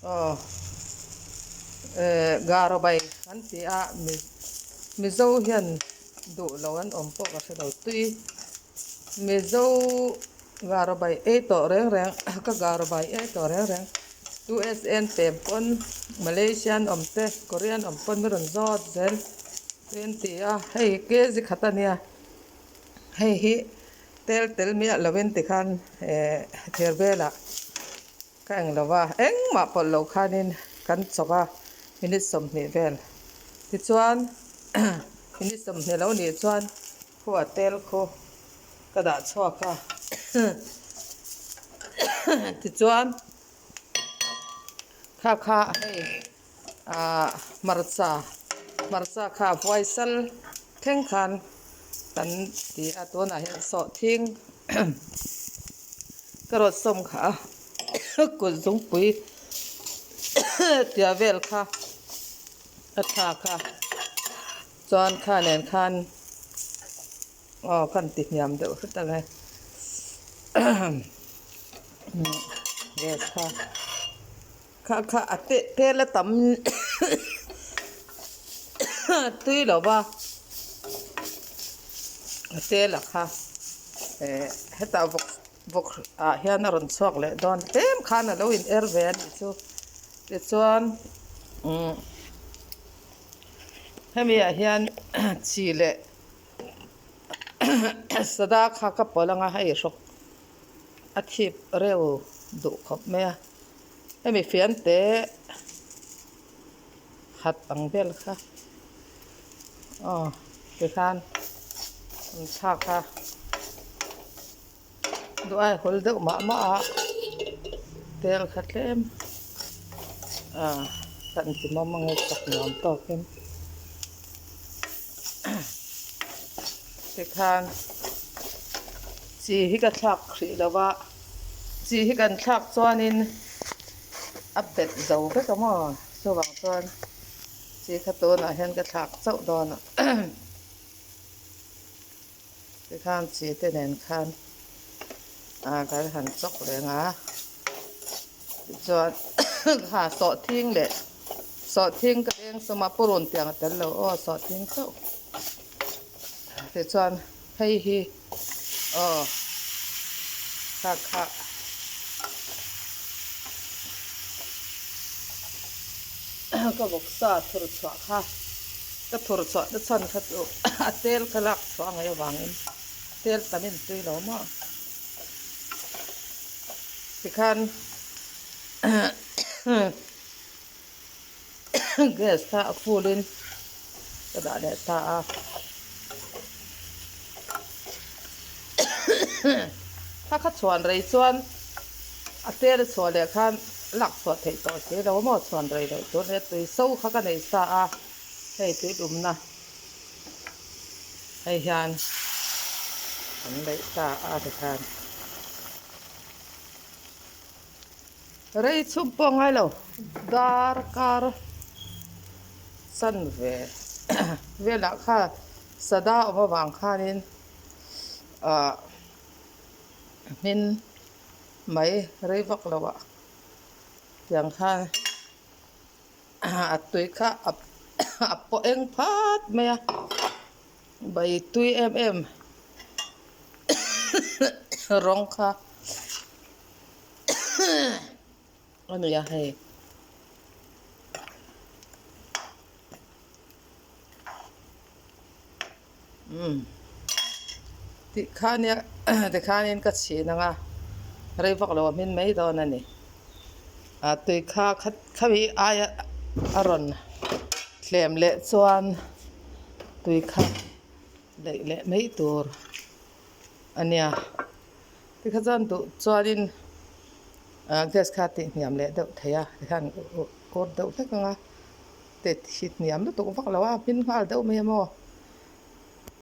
Aw eh garo bai kan ti a Mizo hian duh lo an awm pawh ka hre lo tui Mizo garo bai ei tawh reng reng ka garo bai ei tawh reng reng USA an pem pawn Malaysia an awm te Korea an awm pawn mi rawn zawt zel tui an ti a hei kg khat a nia hei hi tel tel miah lovin tikhan eh thir velah. Ka eng lo va, engmah pawlh lo khanin kan chawk a, minute 20 vel. Tichuan minute 20 lo nih chuan khu a tel khu ka dah chhuak a. Tichuan kha kha hei ah hmarcha, hmarcha kha vuai sal thleng khan kan ti a tunah hian sawhthing ka rawt sawm kha a kut zungpui tia vel kha a thlak a chuan kha nen khan aw kan ti hniam deuh hret ang e gas kha. Kha kha a teh tel a tam tui lo va a tel a kha eh hetah vawk vawk ah hian a rawn chhuak leh dawn tlem khan a lo in er ve a nih chu tichuan umm hemi ah hian chi leh sada kha ka pawlh anga hei hrawk a thip reuh duh khawp mai a. Hemi fian te khat ang vel kha aw tikhan an thlak a duh ai hawl deuh mah mah a tel kha tlem ah kan ti mawm ange chak nuam tawkin tikhan chi hi ka thlak hrih lo va. Chi hi kan thlak chuanin a bet zo vek a maw chuvang chuan chi kha tunah hian ka thlak chauh dawn a tikhan chi te nen khan ah kan han chawk reng a tichuan kha sawhthing leh sawhthing ka eng sawm a purun tiang a tel lo aw sawhthing chauh tichuan hei hi. Aw kha kha ka vawksa thur chhuah kha ka thur chhuah te chhan kha chu a tel kha lak chhuah a ngaih avangin tel tam in tui lo maw tikhan gas kha a full in ka dah leh ta a kha kha chhuan rei chuan a tel a chhuah leh khan lak chhuah theih tawh si lo maw chhuan rei loh tur nia tui so kha ka nei sa a hei tui dumna hei hian an neih ta a tikhan. Rei chhung pawh ngai lo dar kar chan ve velah kha sada awm avang khanin ah hmin mai rei vak lo ah tiang khan a tui kha a pawh eng phat mai a bai tui em em rawng kha. A ni a hei. Umm tih kha nia tikhanin ka chhin ang a rei vak lo a hmin mai dawn a ni. A tui kha khami aia a rawn hlem leh chuan tui kha daih leh mai tur a nia. Tikha chuan duh chuanin ah gas kha tih hniam leh deuh thei a tikhan ur deuh hlek ang a te hi hniam lutuk vak lo a hmin nghal deuh mai a maw.